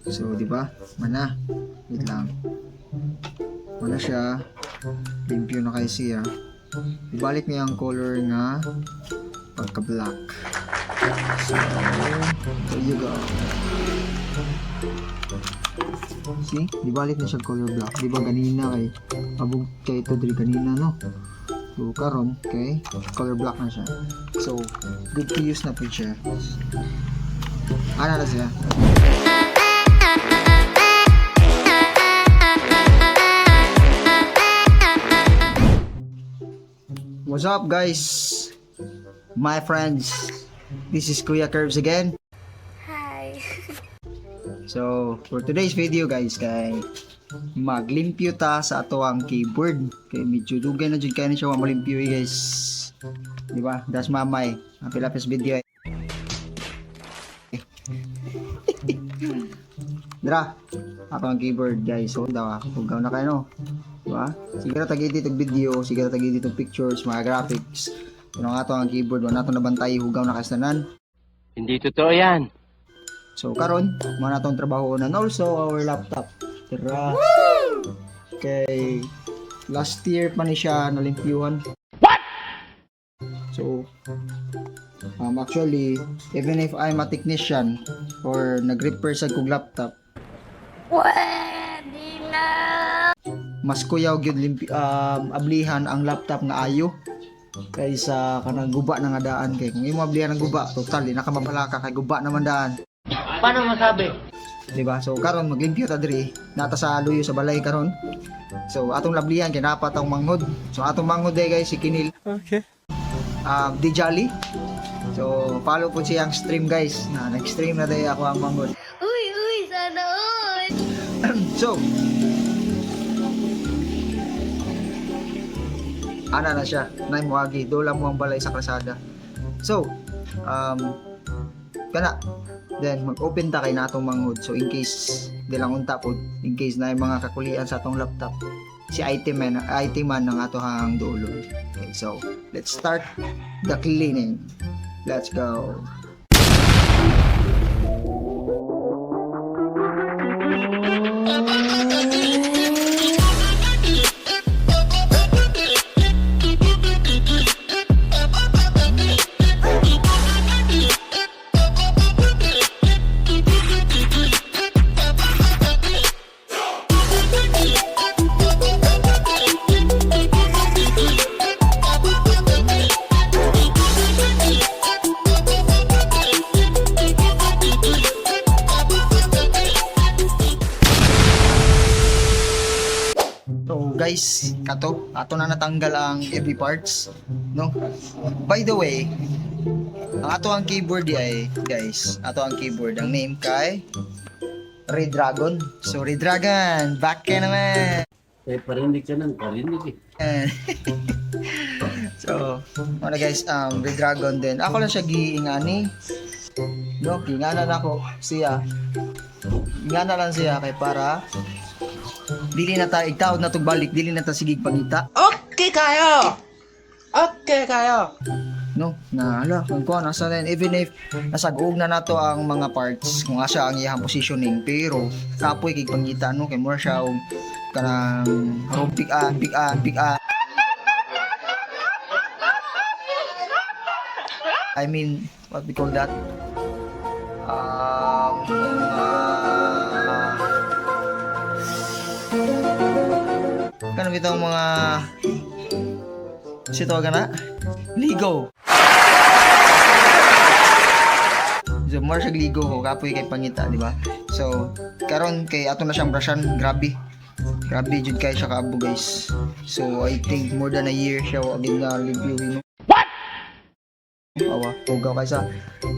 So, di ba? Mana. Wait lang. Mana siya. Limpyo na kay siya. Ibalik niya ang color nga pagka black. So, there you go. See? Di balik na siya color black. Di ba ganina kay abog kay ito diri ganina, no? So karon kay color black na siya. So good to use na po siya. Ana na siya. What's up, guys? My friends. This is Kuya Curbs again. Hi. So, for today's video, guys, kay maglimpyo ta sa ato ang keyboard. Kay medyo dugay na jud kay na siya wa malimpyo eh, guys. Di ba? Das mamay. Ang pilapis video eh. Dra, ato ang keyboard, guys. So, daw hugaw na kayo, no? Di ba? Siguro tag-edit og video, siguro tag-edit og pictures, mga graphics. Pero ang ato ang keyboard, wala nato nabantay, hugaw na kastanan. Hindi totoo yan. So karon, mo na tong trabaho and also our laptop. Tara. Kay last year pa ni siya nalimpyuhan. What? So actually, even if I'm a technician or nag-repair sa kong laptop, Pwede na! Mas kuyaw gyud ablihan ang laptop nga ayo kaysa kanang guba na nga daan, kay kung imo ablihan ang guba, total di na ka mabalaka kay guba naman daan. Paano masabi? Di ba? So karon maglimpyo ta diri, nata sa luyo sa balay karon. So atong lablihan kay naa pa tong manghod. So atong manghod day, guys, si Kinil. Okay. Di Jolly. So follow po siyang stream, guys. Na nag-stream na day ako ang manghod. Uy, uy, sana all! So ana na siya, nay moagi dola mo ang balay sa kalsada. So kana then mag-open ta kay natong manghod. So in case di lang unta po, in case na mga kakulian sa atong laptop, si item man, item man ng atohang dulo. Okay, so let's start the cleaning. Let's go. So guys, kato, ato na natanggal ang every parts, no? By the way, ang ato ang keyboard di ay, guys, ato ang keyboard, ang name kay Red Dragon. So Red Dragon, back ka naman. Eh, parinig ka ng parinig eh. So, ano guys, Red Dragon din. Ako lang siya giingani. No, giingana na ako siya. Ingana lang siya kay para dili na ta igtaod na tug balik, dili na ta sigig pangita. Okay kayo! Okay kayo! No, na ala kung kuan asa din, even if nasag-ug na nato ang mga parts kung asa ang iyang positioning, pero kapoy kay pangita, no, kay more siya og kanang pick a pick a pick a I mean, what we call that, kanang bitong mga si tawagan na ligo. So more siya ligo ko, kapoy kay pangita, di ba? So karon kay ato na siyang brushan, grabe. Grabe jud kay siya kaabo, guys. So I think more than a year siya wa gid na reviewin, no. What? Awa, hugaw kay sa,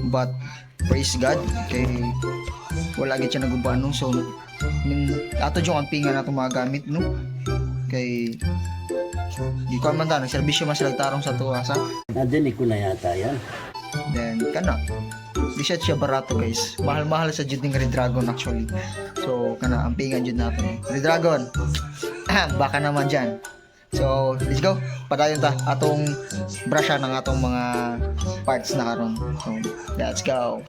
but praise God kay wala gid siya naguba, no. So ning ato jud ang pinga na itong mga gamit, no. Kay di ko man ta nagserbisyo man sila tarong sa tuwa sa Nadinig ko na yata yan. Then, kana. Di siya siya barato, guys. Mahal-mahal sa jud ning Red Dragon actually. So, kana ang pingan jud natin. Red Dragon. Baka naman dyan. So, let's go. Padayon ta atong brusha ng atong mga parts na karon. So, let's go.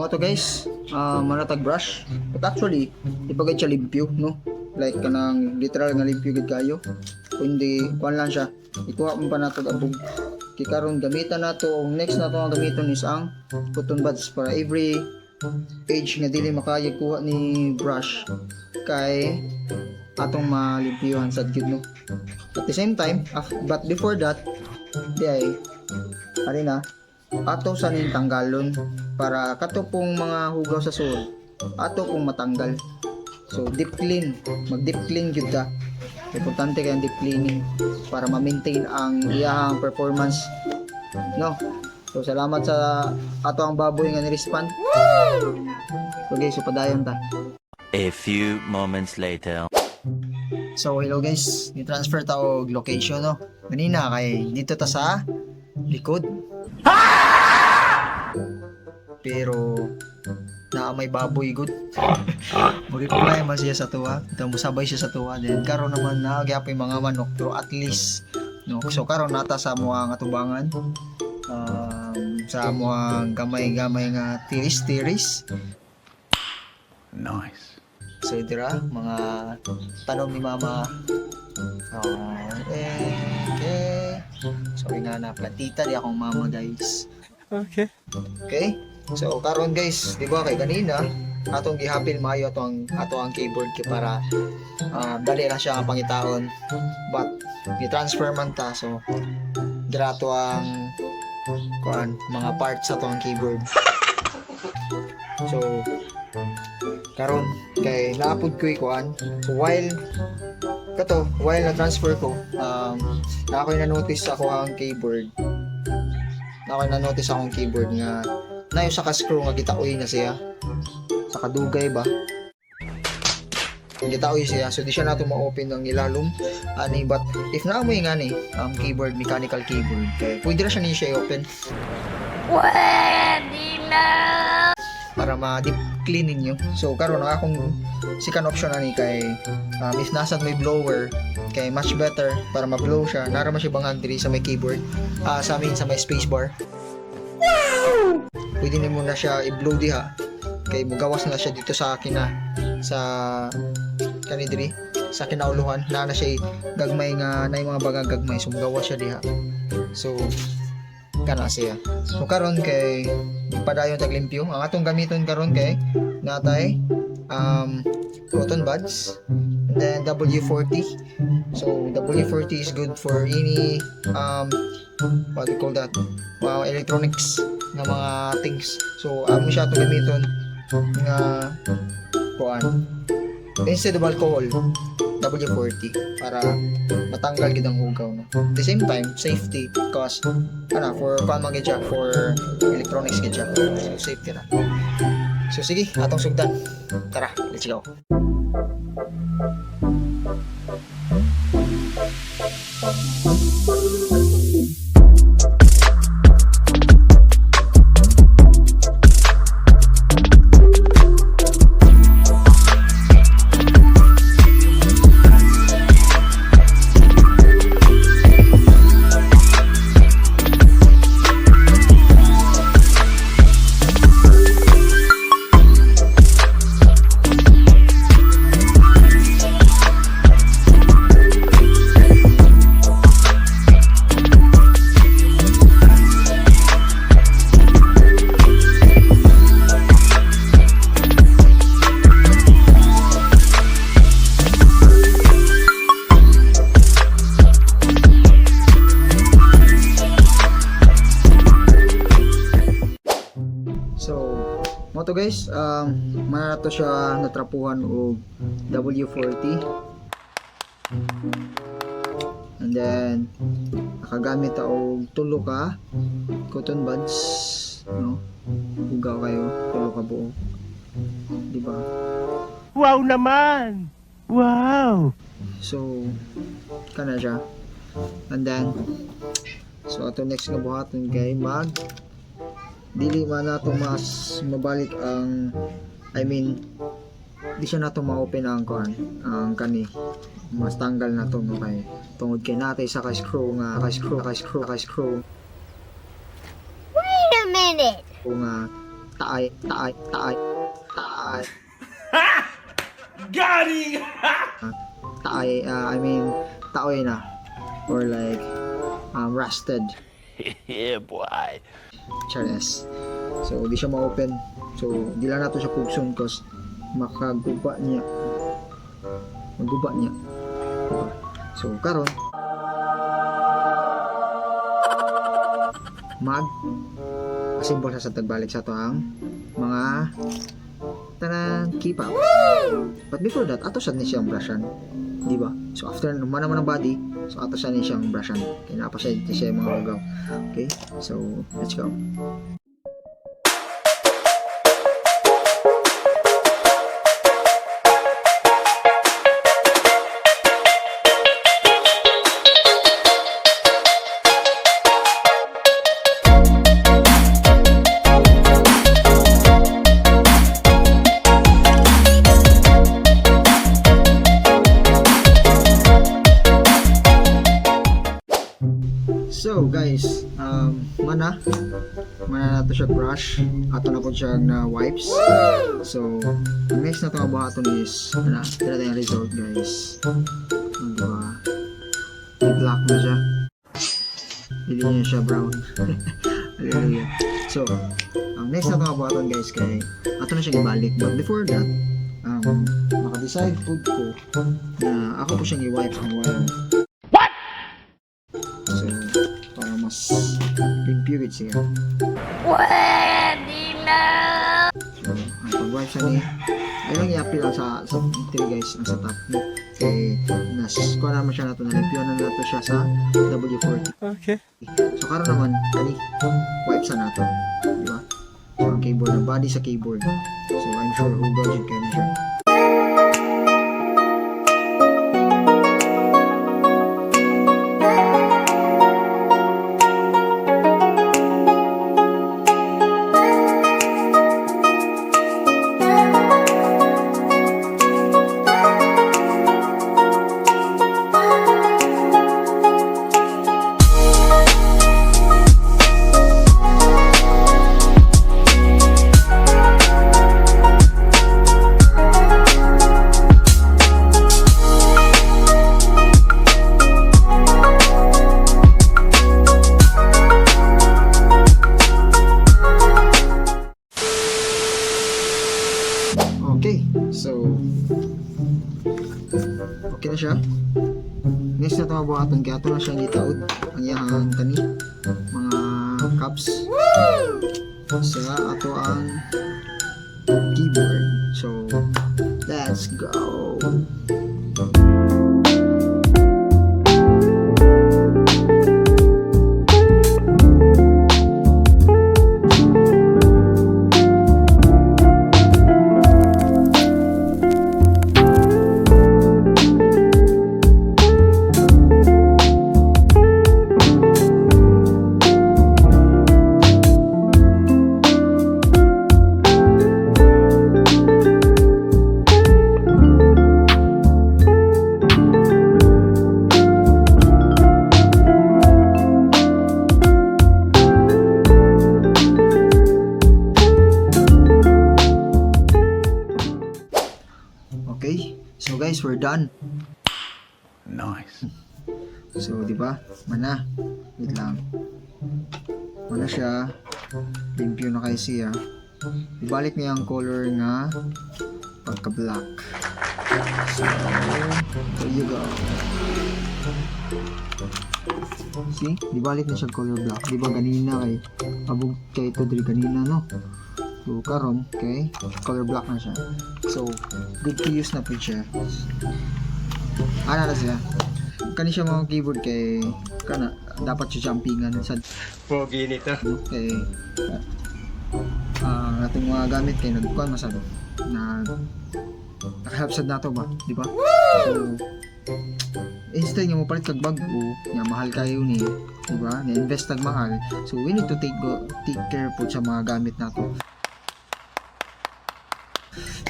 mo to guys, manatag brush. But actually, di pa gid siya limpyo, no? Like kanang literal nga limpyo gid kayo. Kundi kuan lang siya. Ikuha mo pa nato abog. Kay karon gamitan nato ang next nato ang gamiton is ang cotton buds para every age nga dili makaya kuha ni brush kay atong malimpyuhan sad gyud, no? At the same time, but before that, di ay ari na ato sa ning tanggalon para kato pong mga hugaw sa sulod ato pong matanggal. So deep clean, mag deep clean gyud ta. Importante kay ang deep cleaning para ma-maintain ang iyahang performance, no? So salamat sa ato ang baboy nga ni-respond. Okay, so padayon ta. A few moments later. So hello guys, ni-transfer ta og location, no. Ganina kay dito ta sa likod. Pero naa may baboy gud. Mo-reply man siya sa tuwa. Ito musabay siya sa tuwa. Then karon naman naa gyapon mga manok pero at least, no. So karon nata sa amuang atubangan. Sa amuang gamay-gamay nga tiris-tiris. Nice. So dira mga tanom ni mama. Oh, eh, okay. So nga na platita di akong mama, guys. Okay. Okay? So karon guys, di ba kay kanina atong gihapil maayo ato ang keyboard kay para dali lang siya pangitaon. But gi-transfer man ta, so dira ato ang kuan mga parts sa ang keyboard. So karon kay naapod ko kuan. So while kato, while na transfer ko, na ako'y na-notice ako ang keyboard. Na ako'y na-notice akong keyboard nga na yung sa ka-screw nga gitaoy na siya. Sa kadugay ba? Gitaoy siya. So di siya nato ma-open ng ilalom. Ani, but if naamoy nga ni keyboard, mechanical keyboard, kay pwede ra siya niya i-open Pwede na! Para ma-deep clean ninyo. So karon ang akong second option ani kay if nasa may blower kay much better para ma-blow siya. Nara man siya bangag diri sa may keyboard. Ah, sa amin sa may space bar. Pwede nimo na siya i-blow diha kay mugawas na siya dito sa akin na sa kani diri sa kinauluhan na na siya gagmay nga na mga bagag gagmay, so mugawas siya diha. So kana siya. So karon kay padayon tag limpyo. Ang atong gamiton karon kay natay cotton buds and then WD-40. So WD-40 is good for any what we call that, wow, electronics nga mga things. So amo siya atong gamiton nga kuan instead of alcohol, WD-40, para matanggal gid ang hugaw, no? At the same time, safety because ana for kuan man gid siya, for electronics gid siya, so safety ra. So sige, atong sugdan. Tara, let's go. So, mo to guys, mana to siya natrapuhan og WD-40. And then nakagamit ta og tulo ka cotton buds, no? Hugaw kayo, tulo ka buo. Di ba? Wow naman! Wow! So, kana siya. And then, so ato next nga buhaton kay mag dili man nato mas mabalik ang, I mean, di siya nato ma-open ang kuan, ang kani mas tanggal na to, no, kay tungod kay natay sa ka screw nga ka screw ka screw ka screw Wait a minute! nga Taay, taay, taay, taay. Got him! Taay, I mean, taoy na. Or like, rusted. Yeah, boy. Chares. So, di siya ma-open. So, di lang nato siya pugson cause makaguba niya. Maguba niya. Diba? So, karon mag assemble sa tagbalik sa to ang mga tanan keypad. But before that, ato sad ni siyang brushan. Di ba? So after naman naman ang body, so ato sad ni siyang brushan. Kaya naa pa siya siya yung mga hugaw. Okay? So, let's go. So guys, mana na to siya brush, ato na po siya na wipes. So, ang next na ito buhaton is, ano, tira tayong result, guys. Ano, diba? I-black na siya. Dili niya siya brown. Hallelujah. So, ang next na ito buhaton, guys, kay ato na siyang ibalik. But before that, maka-decide po ko na ako po siyang i-wipe ang wire. So, para mas limpyo gid siya. Pwede na! So, ang pag-wipe sa ni, ay lang i-apply lang sa three, guys, ang sa top. No? Kay, nas, kuha naman siya nato, nalimpyo na nato siya sa W40. Okay. So, karon naman, kani, wipe sa nato. Di ba? So, ang keyboard, ang body sa keyboard. So, I'm sure hugaw jud kayo siya. Okay, so okay na siya. Next na ito mabuhaton, kaya ito na siyang gitaod ang iyang kani mga cups sa ato ang keyboard. So, let's go! Okay, so guys, we're done. Nice. So, di ba? Mana. Wait lang. Mana siya. Limpyo na kayo siya. Ibalik niya ang color nga pagka-black. So, there you go. See? Di balik na siya color black. Di ba ganina kay abog kay ito diri ganina, no? So, karon kay color black na siya. So, good to use na po siya. Ana na siya. Kani siya mga keyboard kay kana dapat siya jumpingan sa Pogi nito. kay ang atong mga gamit kay nagkuan masad na nakahelp sad nato ba, di ba? So instead nga mo palit kag bag-o nga mahal kayo ni, di ba, na invest tag mahal, so we need to take care po sa mga gamit nato.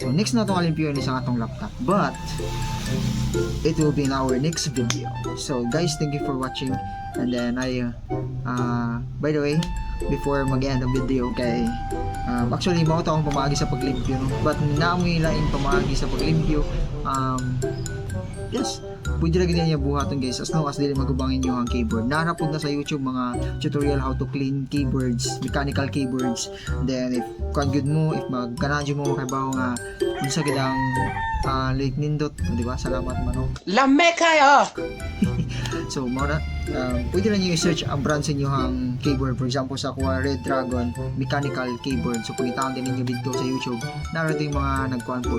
So next na itong alimpyo ni sa atong laptop, but it will be in our next video. So guys, thank you for watching. And then I by the way, before mag-end ang video kay Actually, mao to akong pamaagi sa paglimpyo, no? But naamoy laing pamaagi sa paglimpyo. Yes, pwede ra gyud niya buhaton, guys, as long as dili magubang inyong keyboard. Naa ra pud na sa YouTube mga tutorial how to clean keyboards, mechanical keyboards. Then if kuan gyud mo, if magganahan jud mo makabaw nga unsa gid ang like nindot, di ba? Salamat manok. Lame kayo! So, mao na, pwede na niyo i-search ang brand sa inyong keyboard. For example, sa kuha Redragon mechanical keyboard. So, pag din ninyo dito sa YouTube, narito yung mga nagkuan po.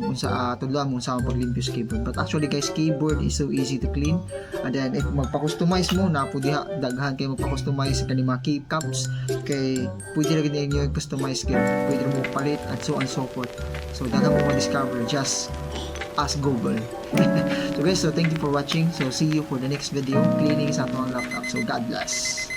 Unsa tudloan mo unsa ang paglimpyo sa keyboard. But actually, guys, keyboard is so easy to clean. And then if magpa-customize mo na po diha, daghan kay magpa-customize kani mga keycaps kay pwede ra gid ninyo i-customize kay pwede mo palit and so on and so forth. So daghan mo ma-discover, just ask Google. So guys, so thank you for watching. So see you for the next video, cleaning sa atong laptop. So God bless.